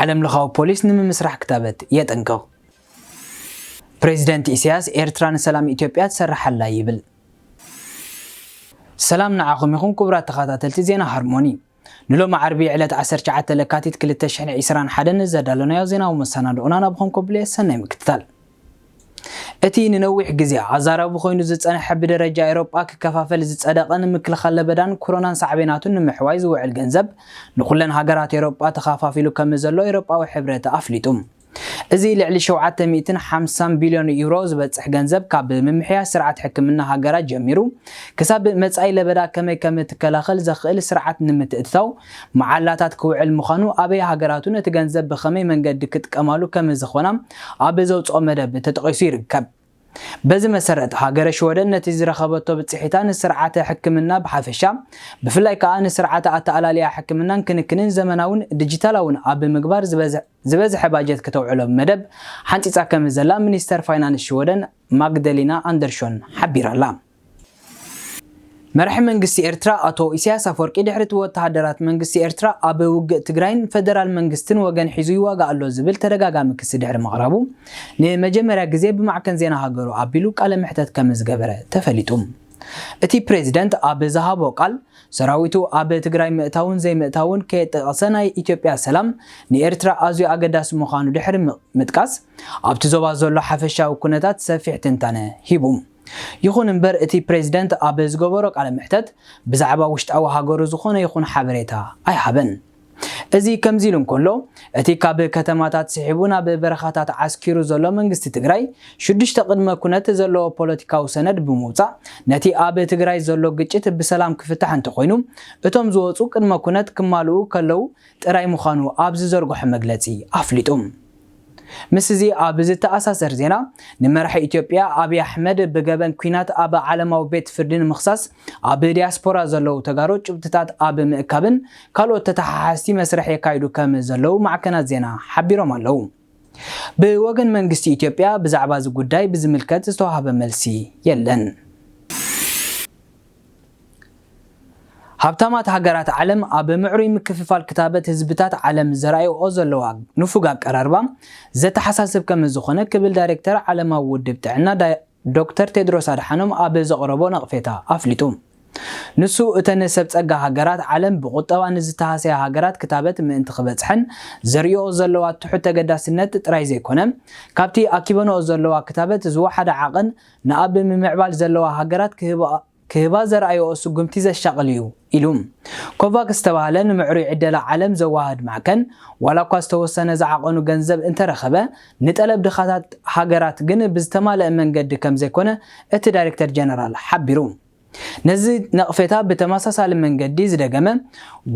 ዓለምለኻዊ ፖሊስ ንምምስራሕ ክታበት የጠንቅቕ። ፕሬዚደንት ኢሳያስ፣ ኤርትራ ንሰላም ኢትዮጵያ ትሰርሕ ኣላ ይብል። ሰላም ንዓኹም ይኹን ክቡራት ተኸታተልቲ ዜና ሃርሞኒ። ንሎሚ ዓርቢ ዕለት ዓሰርተ ትሽዓተ ለካቲት ክልተ ሽሕን ዕስራን ሓደን ዘዳለናዮ ዜናዊ መሰናድኦና ናብኹም ከብሎ እየ። ሰናይ ምክትታል። እቲ ንነዊሕ ግዜ ኣዛራቢ ኮይኑ ዝጸንሐ ብደረጃ ኤውሮጳ ክከፋፈል ዝጸደቐ ንምክልኻል ለበዳን ኮሮናን ሳዕቤናቱን ንምሕዋይ ዝውዕል ገንዘብ ንኹለን ሃገራት ኤውሮጳ ተኸፋፊሉ ከም ዘሎ ኤውሮጳዊ ሕብረት ኣፍሊጡ። እዚ ልዕሊ ሸውዓተ ሚእትን ሓምሳን ቢልዮን ዩሮ ዝበጽሕ ገንዘብ ካብ ምምሕያሽ ስርዓት ሕክምና ሃገራት ጀሚሩ ክሳብ መጻኢ ለበዳ ከመይ ከም ትከላኸል ዘኽእል ስርዓት ንምትእትታው መዓላታት ክውዕል ምዃኑ ኣበይ ሃገራቱን እቲ ገንዘብ ብኸመይ መንገዲ ክጥቀማሉ ከም ዝኾና ኣብ ዘውጽኦ መደብ ተጠቒሱ ይርከብ። በዚ መሰረት ሃገረ ሽወደን ነቲ ዝረኸበቶ ብጽሒታ ንስርዓተ ሕክምና ብሓፈሻ ብፍላይ ከኣ ንስርዓተ ኣተኣላልያ ሕክምናን ክንክንን ዘመናውን ዲጂታላውን ኣብ ምግባር ዝበዝሕ ዝበዝሐ ባጀት ክተውዕሎ መደብ ሓንጺጻ ከም ዘላ ሚኒስተር ፋይናንስ ሽወደን ማግደሊና ኣንደርሾን ሓቢራላ። መራሒ መንግስቲ ኤርትራ ኣቶ ኢሳያስ ኣፈወርቂ ድሕሪ እቲ ወተሃደራት መንግስቲ ኤርትራ ኣብ ውግእ ትግራይን ፈደራል መንግስትን ወገን ሒዙ ይዋጋእ ኣሎ ዝብል ተደጋጋሚ ክሲ ድሕሪ ምቕራቡ ንመጀመርያ ግዜ ብማዕከን ዜና ሃገሩ ኣቢሉ ቃለ መሕተት ከም ዝገበረ ተፈሊጡ። እቲ ፕሬዚደንት ኣብ ዝሃቦ ቃል ሰራዊቱ ኣብ ትግራይ ምእታውን ዘይምእታውን ከየጠቐሰ ናይ ኢትዮጵያ ሰላም ንኤርትራ ኣዝዩ ኣገዳሲ ምዃኑ ድሕሪ ምጥቃስ ኣብቲ ዞባ ዘሎ ሓፈሻዊ ኩነታት ሰፊሕ ትንታነ ሂቡ። ይኹን እምበር እቲ ፕሬዚደንት ኣብ ዝገበሮ ቃለ መሕተት ብዛዕባ ውሽጣዊ ሃገሩ ዝኾነ ይኹን ሓበሬታ ኣይሃበን። እዚ ከምዚ ኢሉ እንከሎ እቲ ካብ ከተማታት ስሒቡ ናብ በረኻታት ዓስኪሩ ዘሎ መንግስቲ ትግራይ ሽዱሽተ ቅድመ ኩነት ዘለዎ ፖለቲካዊ ሰነድ ብምውፃእ ነቲ ኣብ ትግራይ ዘሎ ግጭት ብሰላም ክፍታሕ እንተኾይኑ እቶም ዝወፁ ቅድመ ኩነት ክማልኡ ከለዉ ጥራይ ምዃኑ ኣብ ዝዘርግሖ መግለፂ ኣፍሊጡ። ምስዚ ኣብ ዝተኣሳሰር ዜና ንመራሒ ኢትዮጵያ ኣብይ ኣሕመድ ብገበን ኲናት ኣብ ዓለማዊ ቤት ፍርዲ ንምኽሳስ ኣብ ዲያስፖራ ዘለዉ ተጋሩ ጭብጥታት ኣብ ምእካብን ካልኦት ተተሓሓዝቲ መስርሕ የካይዱ ከም ዘለዉ ማዕከናት ዜና ሓቢሮም ኣለዉ። ብወገን መንግስቲ ኢትዮጵያ ብዛዕባ እዚ ጉዳይ ብዝምልከት ዝተዋህበ መልሲ የለን። ሃብታማት ሃገራት ዓለም ኣብ ምዕሩይ ምክፍፋል ክታበት ህዝብታት ዓለም ዘርኣይኦ ዘለዋ ንፉግ ኣቀራርባ ዘተሓሳስብ ከም ዝኾነ ክብል ዳይሬክተር ዓለማዊ ውድብ ጥዕና ዶክተር ቴድሮስ ኣድሓኖም ኣብ ዘቕረቦ ነቕፌታ ኣፍሊጡ። ንሱ እተን ሰብ ጸጋ ሃገራት ዓለም ብቁጠባ ንዝተሃሰያ ሃገራት ክታበት ምእንቲ ክበጽሐን ዘርእዮ ዘለዋ ትሑት ተገዳስነት ጥራይ ዘይኮነ ካብቲ ኣኪበንኦ ዘለዋ ክታበት ዝወሓደ ዓቐን ንኣብ ምምዕባል ዘለዋ ሃገራት ክህባ ዘርኣይኦ ስጉምቲ ዘሻቕል እዩ ኢሉ። ኮቫክስ ዝተባህለ ንምዕሩይ ዕደላ ዓለም ዘዋህድ ማዕከን ዋላ እኳ ዝተወሰነ ዝዓቐኑ ገንዘብ እንተረኸበ ንጠለብ ድኻታት ሃገራት ግን ብዝተማለአ መንገዲ ከም ዘይኮነ እቲ ዳይሬክተር ጀነራል ሓቢሩ። ነዚ ነቕፌታ ብተመሳሳሊ መንገዲ ዝደገመ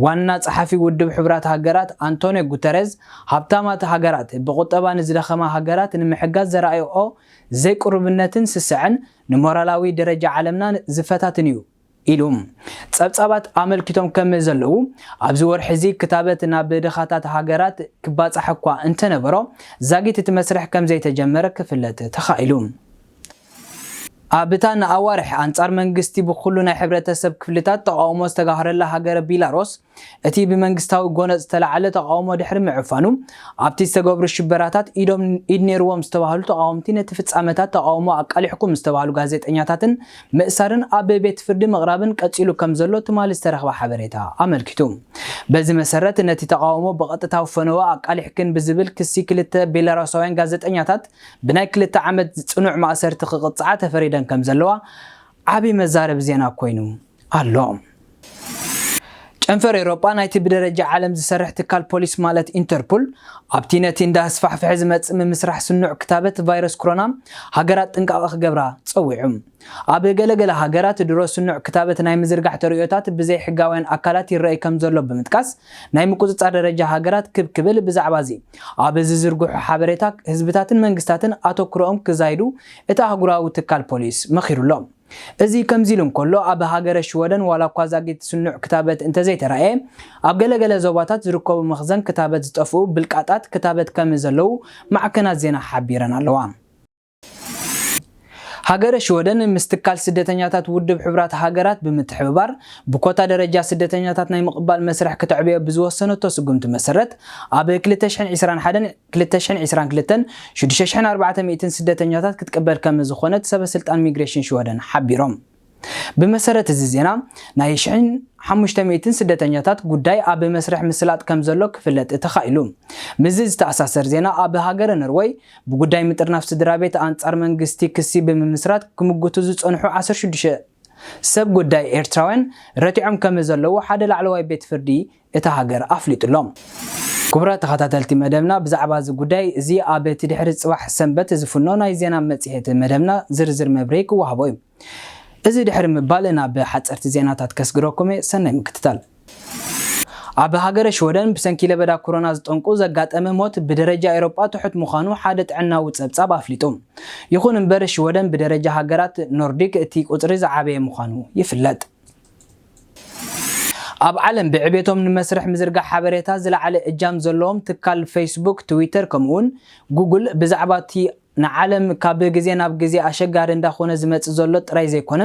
ዋና ጸሓፊ ውድብ ሕቡራት ሃገራት ኣንቶኒዮ ጉተረዝ ሃብታማት ሃገራት ብቁጠባ ንዝደኸማ ሃገራት ንምሕጋዝ ዘርኣይኦ ዘይቅሩብነትን ስስዐን ንሞራላዊ ደረጃ ዓለምና ዝፈታትን እዩ ኢሉ። ጸብጻባት ኣመልኪቶም ከም ዘለዉ ኣብዚ ወርሒ እዚ ክታበት ናብ ድኻታት ሃገራት ክባጻሕ እኳ እንተነበሮ ዛጊት እቲ መስርሕ ከም ዘይተጀመረ ክፍለጥ ተኻኢሉ። ኣብታ ንኣዋርሕ ኣንጻር መንግስቲ ብኩሉ ናይ ሕብረተሰብ ክፍልታት ተቓውሞ ዝተጋህረላ ሃገረ ቢላሮስ እቲ ብመንግስታዊ ጎነጽ ዝተላዕለ ተቓውሞ ድሕሪ ምዕፋኑ ኣብቲ ዝተገብሩ ሽበራታት ኢዶም ኢድ ነይርዎም ዝተባህሉ ተቓወምቲ ነቲ ፍጻመታት ተቓውሞ ኣቃሊሕኩም ዝተባህሉ ጋዜጠኛታትን ምእሳርን ኣብ ቤት ፍርዲ ምቕራብን ቀጺሉ ከም ዘሎ ትማሊ ዝተረኽበ ሓበሬታ ኣመልኪቱ። በዚ መሰረት ነቲ ተቓውሞ ብቐጥታዊ ፈነወ ኣቃሊሕክን ብዝብል ክሲ ክልተ ቤላሩሳውያን ጋዜጠኛታት ብናይ ክልተ ዓመት ጽኑዕ ማእሰርቲ ክቕጽዓ ተፈሪደን ከም ዘለዋ ዓቢ መዛረቢ ዜና ኮይኑ ኣሎ። ጨንፈር ኤውሮጳ ናይቲ ብደረጃ ዓለም ዝሰርሕ ትካል ፖሊስ ማለት ኢንተርፖል ኣብቲ ነቲ እንዳስፋሕፍሐ ዝመጽእ ምምስራሕ ስኑዕ ክታበት ቫይረስ ኮሮና ሃገራት ጥንቃቐ ክገብራ ጸዊዑ። ኣብ ገለገለ ሃገራት ድሮ ስኑዕ ክታበት ናይ ምዝርጋሕ ተርእዮታት ብዘይ ሕጋውያን ኣካላት ይረኣይ ከም ዘሎ ብምጥቃስ ናይ ምቁጽጻር ደረጃ ሃገራት ክብ ክብል ብዛዕባ እዚ ኣብ ዝዝርግሑ ሓበሬታ ህዝብታትን መንግስታትን ኣተኩሮኦም ክዛይዱ እቲ ኣህጉራዊ ትካል ፖሊስ መኺሩ ኣሎ። እዚ ከምዚ ኢሉ እንከሎ ኣብ ሃገረ ሽወደን ዋላ እኳ ዛጊት ስኑዕ ክታበት እንተዘይተራእየ ኣብ ገለገለ ዞባታት ዝርከቡ መኽዘን ክታበት ዝጠፍኡ ብልቃጣት ክታበት ከም ዘለዉ ማዕከናት ዜና ሓቢረን ኣለዋ። ሃገረ ሽወደን ምስ ትካል ስደተኛታት ውድብ ሕቡራት ሃገራት ብምትሕብባር ብኮታ ደረጃ ስደተኛታት ናይ ምቕባል መስርሕ ክተዕብዮ ብዝወሰነቶ ስጉምቲ መሰረት፣ ኣብ ክልተ ሽሕን ዕስራን ሓደን ክልተ ሽሕን ዕስራን ክልተን ሽዱሽተ ሽሕን ኣርባዕተ ሚእትን ስደተኛታት ክትቅበል ከም ዝኾነት ሰበ ስልጣን ሚግሬሽን ሽወደን ሓቢሮም። ብመሰረት እዚ ዜና፣ ናይ ሽሕን ሓሙሽተ ሚእትን ስደተኛታት ጉዳይ ኣብ መስርሕ ምስላጥ ከም ዘሎ ክፍለጥ ተኻኢሉ። ምስዚ ዝተኣሳሰር ዜና፣ ኣብ ሃገረ ኖርወይ ብጉዳይ ምጥርናፍ ስድራ ቤት ኣንጻር መንግስቲ ክሲ ብምምስራት ክምጉቱ ዝጸንሑ ዓሰርተ ሽዱሽተ ሰብ ጉዳይ ኤርትራውያን ረቲዖም ከም ዘለዉ ሓደ ላዕለዋይ ቤት ፍርዲ እታ ሃገር ኣፍሊጡ ኣሎ። ክቡራት ተኸታተልቲ መደብና፣ ብዛዕባ እዚ ጉዳይ እዚ ኣብ እቲ ድሕሪ ጽባሕ ሰንበት ዝፍኖ ናይ ዜና መጽሔት መደብና ዝርዝር መብርሂ ክወሃቦ እዩ። እዚ ድሕሪ ምባል ናብ ሓጸርቲ ዜናታት ከስግረኩም እየ። ሰናይ ምክትታል። ኣብ ሃገረ ሽወደን ብሰንኪ ለበዳ ኮሮና ዝጠንቁ ዘጋጠመ ሞት ብደረጃ ኤውሮጳ ትሑት ምዃኑ ሓደ ጥዕናዊ ጸብጻብ ኣፍሊጡ። ይኹን እምበር ሽወደን ብደረጃ ሃገራት ኖርዲክ እቲ ቁጽሪ ዝዓበየ ምዃኑ ይፍለጥ። ኣብ ዓለም ብዕቤቶም ንመስርሕ ምዝርጋሕ ሓበሬታ ዝለዓለ እጃም ዘለዎም ትካል ፌስቡክ፣ ትዊተር ከምኡውን ጉግል ብዛዕባ እቲ ንዓለም ካብ ግዜ ናብ ግዜ ኣሸጋሪ እንዳኾነ ዝመጽእ ዘሎ ጥራይ ዘይኮነ፣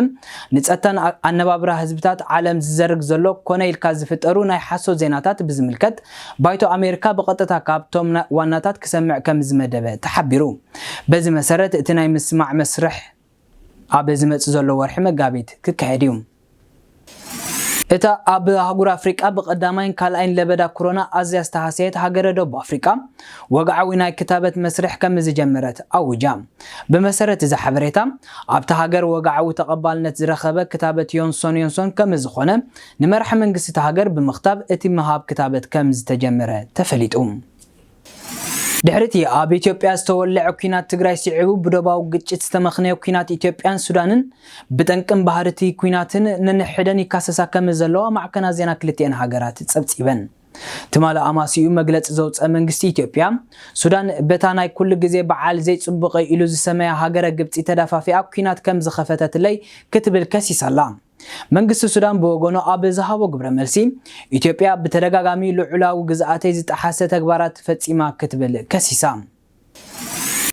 ንጸታን ኣ-፣ ኣነባብራ ህዝብታት ዓለም ዝዘርግ ዘሎ ኮነ ኢልካ ዝፍጠሩ ናይ ሓሶት ዜናታት ብዝምልከት ባይቶ ኣሜሪካ ብቐጥታ ካብቶም ና-፣ ዋናታት ክሰምዕ ከም ዝመደበ ተሓቢሩ። በዚ መሰረት እቲ ናይ ምስማዕ መስርሕ ኣብ ዝመጽእ ዘሎ ወርሒ መጋቢት ክካየድ እዩ። እታ ኣብ ኣህጉር ኣፍሪቃ ብቐዳማይን ካልኣይን ለበዳ ኮሮና ኣዝያ ዝተሃሰየት ሃገረ ደቡብ ኣፍሪቃ፣ ወግዓዊ ናይ ክታበት መስርሕ ከም ዝጀመረት ኣውጃ። ብመሰረት እዚ ሓበሬታ፣ ኣብታ ሃገር ወግዓዊ ተቐባልነት ዝረኸበ ክታበት ዮንሶን ዮንሶን ከም ዝኾነ ንመራሒ መንግስቲ እታ ሃገር ብምኽታብ እቲ ምሃብ ክታበት ከም ዝተጀመረ ተፈሊጡ። ድሕሪ እቲ ኣብ ኢትዮጵያ ዝተወልዐ ኲናት ትግራይ ስዒቡ ብዶባዊ ግጭት ዝተመኽነየ ኲናት ኢትዮጵያን ሱዳንን ብጠንቅን ባህርቲ ኲናትን ነንሕደን ይካሰሳ ከም ዘለዋ ማዕከናት ዜና ክልቲኤን ሃገራት ጸብጺበን። ትማሊ ኣማሲኡ መግለጺ ዘውጸ መንግስቲ ኢትዮጵያ፣ ሱዳን በታ ናይ ኩሉ ግዜ በዓል ዘይጽቡቕ ኢሉ ዝሰመያ ሃገረ ግብጺ ተዳፋፊኣ ኲናት ከም ዝኸፈተትለይ ክትብል ከሲሳ ኣላ። መንግስቲ ሱዳን ብወገኑ ኣብ ዝሃቦ ግብረ መልሲ፣ ኢትዮጵያ ብተደጋጋሚ ልዑላዊ ግዝኣተይ ዝጠሓሰ ተግባራት ፈጺማ ክትብል ከሲሳ።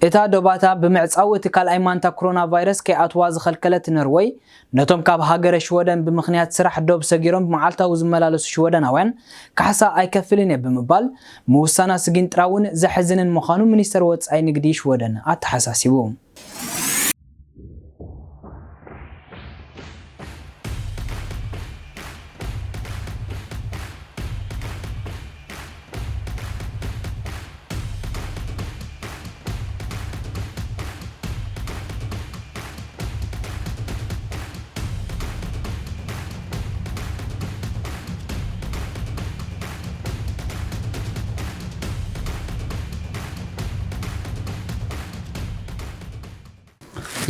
እታ ዶባታ ብምዕጻው እቲ ካልኣይ ማንታ ኮሮና ቫይረስ ከይኣትዋ ዝኸልከለት ኖርወይ፣ ነቶም ካብ ሃገረ ሽወደን ብምኽንያት ስራሕ ዶብ ሰጊሮም መዓልታዊ ዝመላለሱ ሽወደናውያን ካሕሳ ኣይከፍልን እየ ብምባል ምውሳና ስጊንጥራ እውን ዘሕዝንን ምዃኑ ሚኒስተር ወጻኢ ንግዲ ሽወደን ኣተሓሳሲቡ።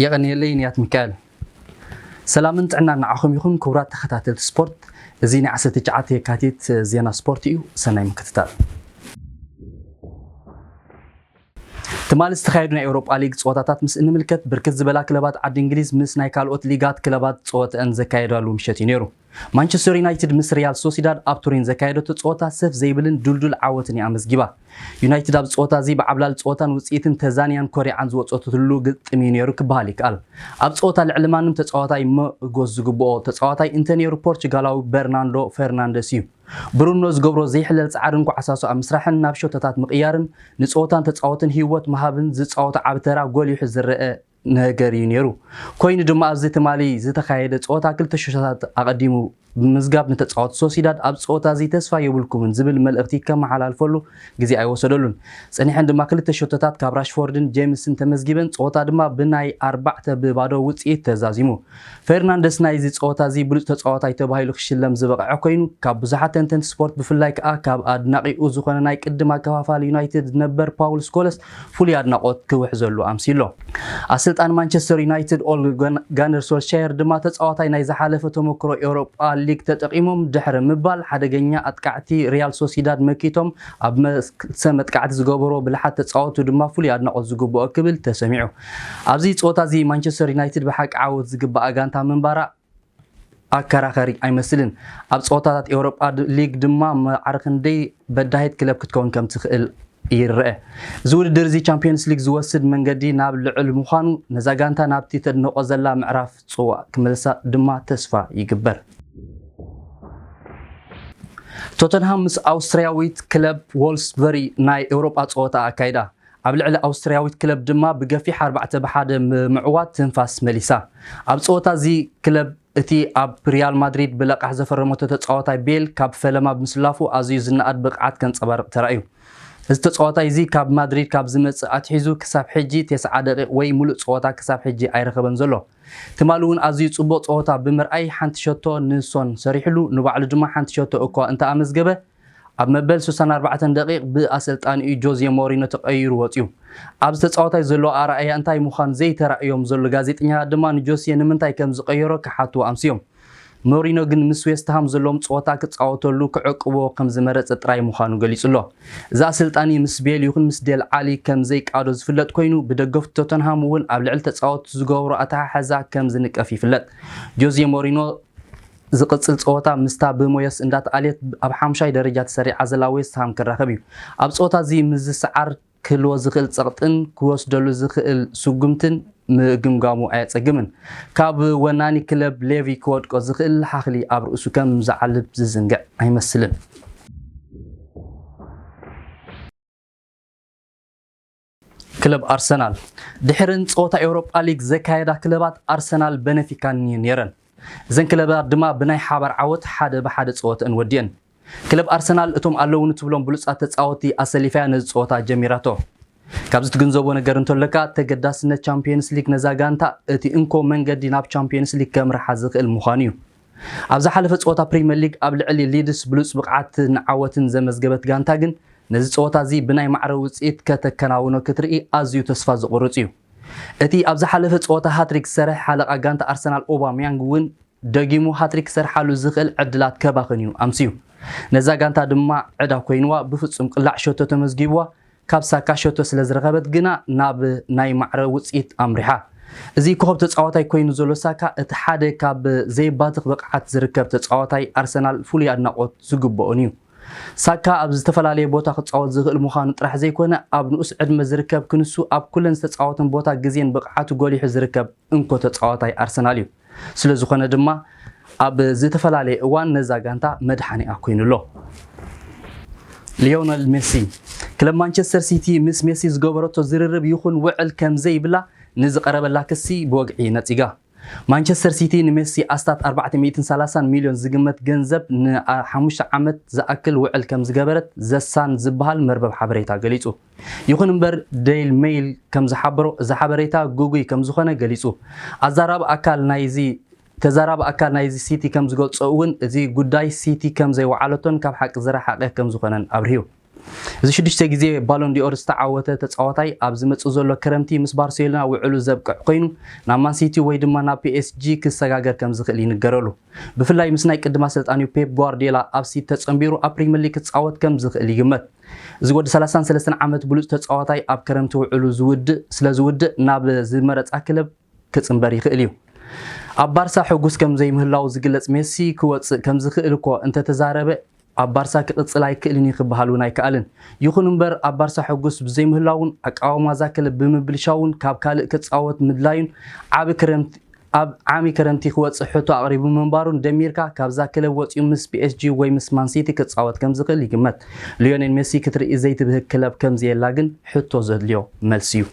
የቐንየለይ ንያት ሚካኤል። ሰላምን ጥዕናን ንዓኹም ይኹን ክቡራት ተኸታተልቲ ስፖርት። እዚ ናይ ዓሰርተ ትሽዓተ የካቲት ዜና ስፖርት እዩ። ሰናይ ምክትታል። ትማሊ ዝተኻየዱ ናይ ኤውሮጳ ሊግ ጸወታታት ምስ እንምልከት፣ ብርክት ዝበላ ክለባት ዓዲ እንግሊዝ ምስ ናይ ካልኦት ሊጋት ክለባት ጸወተአን ዘካየዳሉ ምሸት እዩ ነይሩ። ማንቸስተር ዩናይትድ ምስ ሪያል ሶሲዳድ ኣብ ቱሪን ዘካየደቶ ጸወታ ሰፍ ዘይብልን ድልዱል ዓወትን እያ ኣመዝጊባ። ዩናይትድ ኣብዚ ጸወታ እዚ ብዓብላል ጸወታን ውጽኢትን ተዛንያን ኮሪዓን ዝወጸትሉ ግጥም እዩ ነይሩ ክበሃል ይከኣል። ኣብ ጸወታ ልዕሊ ማንም ተጻዋታይ መጎስ ዝግብኦ ተጻዋታይ እንተነይሩ ፖርቹጋላዊ በርናንዶ ፈርናንደስ እዩ። ብሩኖ ዝገብሮ ዘይሕለል ጻዕርን ኳዕሳሱ ኣብ ምስራሕን ናብ ሸቶታት ምቕያርን ንጸወታን ተጻወትን ህይወት ምሃብን ዝጻወቶ ዓቢ ተራ ጎሊሑ ዝረአ ነገር እዩ ነይሩ። ኮይኑ ድማ ኣብዚ ትማሊ ዝተኻየደ ጸወታ ክልተ ሸቶታት ኣቐዲሙ ብምዝጋብ ንተጻወቲ ሶሲዳድ ኣብ ጸወታ እዚ ተስፋ የብልኩምን ዝብል መልእኽቲ ከመሓላልፈሉ ግዜ ኣይወሰደሉን። ጸኒሐን ድማ ክልተ ሸቶታት ካብ ራሽፎርድን ጄምስን ተመዝጊበን፣ ጸወታ ድማ ብናይ ኣርባዕተ ብባዶ ውጽኢት ተዛዚሙ። ፈርናንደስ ናይዚ ጸወታ እዚ ብሉጽ ተጻዋታይ ተባሂሉ ክሽለም ዝበቕዐ ኮይኑ፣ ካብ ብዙሓት ተንተንቲ ስፖርት ብፍላይ ከኣ ካብ ኣድናቒኡ ዝኾነ ናይ ቅድም ኣከፋፋሊ ዩናይትድ ነበር ፓውል ስኮለስ ፍሉይ ኣድናቖት ክውሕዘሉ ኣምሲሎ። ኣሰልጣኒ ማንቸስተር ዩናይትድ ኦል ጋን-፣ ጋነር ሶልሻየር ድማ ተጻዋታይ ናይ ዝሓለፈ ተመክሮ ኤውሮጳ ሊግ ተጠቒሞም ድሕሪ ምባል ሓደገኛ ኣጥቃዕቲ ሪያል ሶሲዳድ መኪቶም ኣብ መ-፣ ክልተ መጥቃዕቲ ዝገበሮ ብልሓት ተጻወቱ ድማ ፍሉይ ኣድናቖት ዝግብኦ ክብል ተሰሚዑ። ኣብዚ ጸወታ እዚ ማንቸስተር ዩናይትድ ብሓቂ ዓወት ዝግባኣ ጋንታ ምንባራ ኣከራኸሪ ኣይመስልን። ኣብ ጸወታታት ኤውሮጳ ድ-፣ ሊግ ድማ ማዕረ ክንደይ በዳሂት ክለብ ክትከውን ከም ትኽእል ይረአ። እዚ ውድድር እዚ ቻምፒዮንስ ሊግ ዝወስድ መንገዲ ናብ ልዑል ምዃኑ፣ ነዛ ጋንታ ናብቲ ተድንቖ ዘላ ምዕራፍ ጽዋእ ክመልሳ ድማ ተስፋ ይግበር። ቶተንሃም ምስ ኣውስትርያዊት ክለብ ዎልስበሪ ናይ ኤውሮጳ ጸወታ ኣካይዳ። ኣብ ልዕሊ ኣውስትርያዊት ክለብ ድማ ብገፊሕ ኣርባዕተ ብ ሓደ ብምዕዋት ትንፋስ መሊሳ። ኣብ ጸወታ እዚ ክለብ እቲ ኣብ ሪያል ማድሪድ ብለቃሕ ዘፈረመቶ ተጻዋታይ ቤል ካብ ፈለማ ብምስላፉ ኣዝዩ ዝነኣድ ብቕዓት ከንጸባርቕ ተራእዩ። እዚ ተጻዋታይ እዚ ካብ ማድሪድ ካብ ዝመጽእ ኣትሒዙ ክሳብ ሕጂ ተስዓ ደቂቕ ወይ ሙሉእ ጸወታ ክሳብ ሕጂ ኣይረኸበን ዘሎ። ትማሊ እውን ኣዝዩ ጽቡቕ ጸወታ ብምርኣይ ሓንቲ ሸቶ ንሶን ሰሪሕሉ፣ ንባዕሉ ድማ ሓንቲ ሸቶ እኳ እንተኣመዝገበ፣ ኣብ መበል ስሳን ኣርባዕተን ደቂቕ ብኣሰልጣኒኡ ጆዜ ሞሪኖ ተቐይሩ ወጺኡ። ኣብዚ ተጻዋታይ ዘሎ ኣረኣእያ እንታይ ምዃኑ ዘይተራእዮም ዘሎ ጋዜጠኛታት ድማ ንጆሴ ንምንታይ ከም ዝቐየሮ ክሓትዎ ኣምስዮም። ሞሪኖ ግን ምስ ዌስትሃም ዘለዎም ጸወታ ክጻወተሉ ክዕቅቦ ከም ዝመረጸ ጥራይ ምዃኑ ገሊጹ ኣሎ። እዚ ኣሰልጣኒ ምስ ቤል ይኹን ምስ ዴል ዓሊ ከም ዘይቃዶ ዝፍለጥ ኮይኑ፣ ብደገፍቲ ቶተንሃም እውን ኣብ ልዕሊ ተጻወትቲ ዝገብሮ ኣተሓሕዛ ከም ዝንቀፍ ይፍለጥ። ጆዜ ሞሪኖ ዝቕጽል ጸወታ ምስታ ብሞየስ እንዳተኣልየት ኣብ ሓሙሻይ ደረጃ ተሰሪዓ ዘላ ዌስትሃም ክራኸብ እዩ። ኣብ ጸወታ እዚ ምስ ዝሰዓር ክህልዎ ዝኽእል ጸቕጥን ክወስደሉ ዝኽእል ስጉምትን ምግምጋሙ ኣየጸግምን። ካብ ወናኒ ክለብ ሌቪ ክወድቆ ዝኽእል ሓኽሊ ኣብ ርእሱ ከም ዝዓልብ ዝዝንግዕ ኣይመስልን። ክለብ ኣርሰናል ድሕርን ጸወታ ኤውሮጳ ሊግ ዘካየዳ ክለባት ኣርሰናል በነፊካን እየን ነይረን። እዘን ክለባት ድማ ብናይ ሓባር ዓወት ሓደ ብሓደ ጸወተአን ወዲአን። ክለብ ኣርሰናል እቶም ኣለውኒ ትብሎም ብሉጻት ተጻወቲ ኣሰሊፋያ ነዚ ጸወታ ጀሚራቶ። ካብዚ ትግንዘቦ ነገር እንተለካ፣ ተገዳስነት ቻምፒየንስ ሊግ ነዛ ጋንታ እቲ እንኮ መንገዲ ናብ ቻምፒየንስ ሊግ ከምርሓ ዝኽእል ምዃኑ እዩ። ኣብ ዝሓለፈ ጸወታ ፕሪምየር ሊግ ኣብ ልዕሊ ሊድስ ብሉጽ ብቕዓትን ዓወትን ዘመዝገበት ጋንታ ግን ነዚ ጸወታ እዚ ብናይ ማዕረ ውጽኢት ከተከናውኖ ክትርኢ ኣዝዩ ተስፋ ዘቑርጽ እዩ። እቲ ኣብ ዝሓለፈ ጸወታ ሃትሪክ ዝሰርሐ ሓለቓ ጋንታ ኣርሰናል ኦባምያንግ እውን ደጊሙ ሃትሪክ ክሰርሓሉ ዝኽእል ዕድላት ከባኽን እዩ ኣምስዩ። ነዛ ጋንታ ድማ ዕዳ ኮይንዋ ብፍጹም ቅላዕ ሸቶ ተመዝጊብዋ ካብ ሳካ ሸቶ ስለ ዝረኸበት ግና ናብ ናይ ማዕረ ውጽኢት ኣምሪሓ። እዚ ኮኸብ ተጻዋታይ ኮይኑ ዘሎ ሳካ እቲ ሓደ ካብ ዘይባትኽ ብቕዓት ዝርከብ ተጻዋታይ ኣርሰናል ፍሉይ ኣድናቖት ዝግብኦን እዩ። ሳካ ኣብ ዝተፈላለየ ቦታ ክጻወት ዝኽእል ምዃኑ ጥራሕ ዘይኮነ ኣብ ንኡስ ዕድመ ዝርከብ ክንሱ ኣብ ኩለን ዝተጻወተን ቦታ ግዜን ብቕዓቱ ጎሊሑ ዝርከብ እንኮ ተጻዋታይ ኣርሰናል እዩ። ስለ ዝኾነ ድማ ኣብ ዝተፈላለየ እዋን ነዛ ጋንታ መድሓኒኣ ኮይኑ ኣሎ። ሊዮነል ሜሲ። ክለብ ማንቸስተር ሲቲ ምስ ሜሲ ዝገበረቶ ዝርርብ ይኹን ውዕል ከም ዘይብላ ንዝቐረበላ ክሲ ብወግዒ ነጺጋ። ማንቸስተር ሲቲ ንሜሲ ኣስታት ኣርባዕተ ሚእትን ሰላሳን ሚልዮን ዝግመት ገንዘብ ንሓሙሽተ ዓመት ዝኣክል ውዕል ከም ዝገበረት ዘሳን ዝበሃል መርበብ ሓበሬታ ገሊጹ። ይኹን እምበር ዴይል ሜይል ከም ዝሓበሮ እዚ ሓበሬታ ግጉይ ከም ዝኾነ ገሊጹ። ኣዛራቢ ኣካል ናይዚ ተዛራቢ ኣካል ናይዚ ሲቲ ከም ዝገልጾ እውን እዚ ጉዳይ ሲቲ ከም ዘይወዓለቶን ካብ ሓቂ ዝረሓቐ ከም ዝኾነን ኣብርሂዩ። እዚ ሽዱሽተ ግዜ ባሎን ዲኦር ዝተዓወተ ተጻዋታይ ኣብ ዝመጽእ ዘሎ ክረምቲ ምስ ባርሴሎና ውዕሉ ዘብቅዕ ኮይኑ ናብ ማንሲቲ ወይ ድማ ናብ ፒኤስጂ ክሰጋገር ከም ዝኽእል ይንገረሉ። ብፍላይ ምስ ናይ ቅድም ኣሰልጣኒኡ ፔፕ ጓርዲዮላ ኣብ ሲቲ ተጸንቢሩ ኣብ ፕሪምየር ሊግ ክጻወት ከም ዝኽእል ይግመት። እዚ ወዲ ሰላሳን ሰለስተን ዓመት ብሉጽ ተጻዋታይ ኣብ ክረምቲ ውዕሉ ዝውድእ ስለ ዝውድእ ናብ ዝመረጻ ክለብ ክጽንበር ይኽእል እዩ። ኣብ ባርሳ ሕጉስ ከም ዘይምህላው ዝግለጽ ሜሲ ክወጽእ ከም ዝኽእል እኮ እንተተዛረበ ኣብ ባርሳ ክቕጽል ኣይክእልን እዩ ክበሃል እውን ኣይከኣልን። ይኹን እምበር ኣብ ባርሳ ሕጉስ ብዘይምህላውን ኣቃውማ እዛ ክለብ ብምብልሻውን ካብ ካልእ ክጻወት ምድላዩን ዓቢ ክረምቲ ኣብ ዓሚ ክረምቲ ክወጽእ ሕቶ ኣቕሪቡ ምንባሩን ደሚርካ ካብዛ ክለብ ወጺኡ ምስ ፒኤስጂ ወይ ምስ ማንሲቲ ክጻወት ከም ዝኽእል ይግመት። ሊዮኔል ሜሲ ክትርኢ ዘይትብህግ ክለብ ከም ዘየላ ግን ሕቶ ዘድልዮ መልሲ እዩ።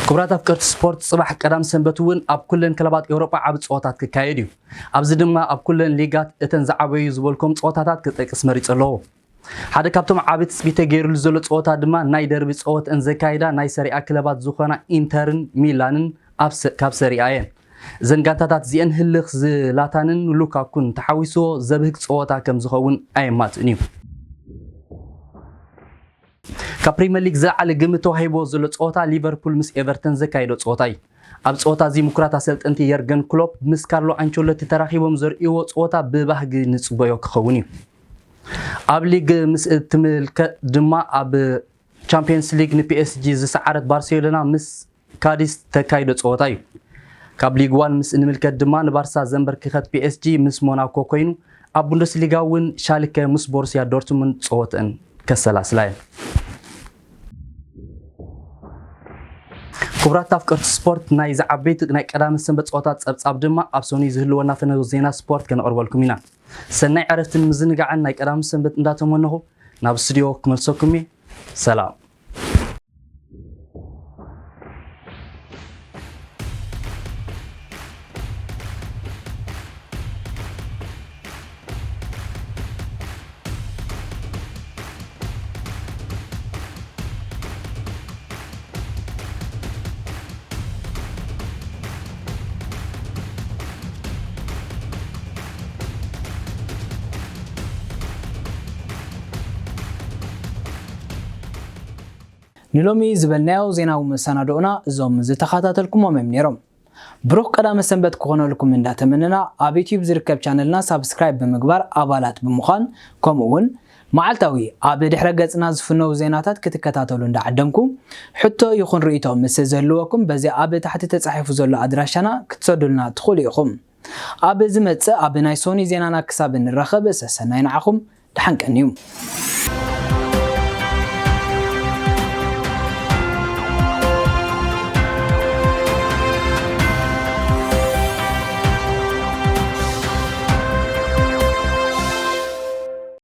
ክቡራት ኣፍቀርቲ ስፖርት፣ ጽባሕ ቀዳም ሰንበት እውን ኣብ ኩለን ክለባት ኤውሮጳ ዓቢ ጸወታት ክካየድ እዩ። ኣብዚ ድማ ኣብ ኩለን ሊጋት እተን ዝዓበዩ ዝበልኮም ጸወታታት ክጠቅስ መሪጸ ኣለዎ። ሓደ ካብቶም ዓቢ ትጽቢት ተገይሩሉ ዘሎ ጸወታ ድማ ናይ ደርቢ ጸወትአን ዘካይዳ ናይ ሰሪኣ ክለባት ዝኾና ኢንተርን ሚላንን ኣብ ሰ-፣ ካብ ሰሪኣ እየን። እዘን ጋንታታት እዚአን ህልኽ ዝላታንን ሉካኩን ተሓዊስዎ ዘብህግ ጸወታ ከም ዝኸውን ኣየማትእን እዩ። ካብ ፕሪምየር ሊግ ዝለዓለ ግምት ተዋሂብዎ ዘሎ ጸወታ ሊቨርፑል ምስ ኤቨርተን ዘካየዶ ጸወታ እዩ። ኣብ ጸወታ እዚ ምኩራት ኣሰልጠንቲ የርገን ክሎፕ ምስ ካርሎ ኣንቸሎቲ ተራኺቦም ዘርእይዎ ጸወታ ብባህጊ ንጽበዮ ክኸውን እዩ። ኣብ ሊግ ምስ እትምልከት ድማ ኣብ ቻምፒየንስ ሊግ ንፒኤስጂ ዝሰዓረት ባርሴሎና ምስ ካዲስ ተካይዶ ጸወታ እዩ። ካብ ሊግ ዋን ምስ እንምልከት ድማ ንባርሳ ዘንበርክኸት ፒኤስጂ ምስ ሞናኮ ኮይኑ ኣብ ቡንደስሊጋ እውን ሻልከ ምስ ቦሩስያ ዶርትሙንድ ጸወተን ከሰላስላ እየን። ክቡራት ኣፍቀርቲ ስፖርት፣ ናይ ዝዓበይቲ ናይ ቀዳመ ሰንበት ጸወታ ጸብጻብ ድማ ኣብ ሰኑይ ዝህልወና ፈነው ዜና ስፖርት ከነቕርበልኩም ኢና። ሰናይ ዕረፍትን ምዝንጋዕን ናይ ቀዳመ ሰንበት እንዳተመነኹ ናብ ስቱዲዮ ክመልሰኩም እየ። ሰላም። ንሎሚ ዝበልናዮ ዜናዊ መሰናዶኡና እዞም ዝተኸታተልኩሞም እዮም ነይሮም። ብሩኽ ቀዳመ ሰንበት ክኾነልኩም እንዳተመነና፣ ኣብ ዩትዩብ ዝርከብ ቻነልና ሳብስክራይብ ብምግባር ኣባላት ብምዃን፣ ከምኡ እውን መዓልታዊ ኣብ ድሕረ ገጽና ዝፍነው ዜናታት ክትከታተሉ እንዳዓደምኩ፣ ሕቶ ይኹን ርእይቶ ምስ ዝህልወኩም በዚ ኣብ ታሕቲ ተጻሒፉ ዘሎ ኣድራሻና ክትሰዱልና ትኽእሉ ኢኹም። ኣብ ዝመጽእ ኣብ ናይ ሶኒ ዜናና ክሳብ እንራኸብ ሰሰናይ ንዓኹም፣ ደሓን ቀንዩ።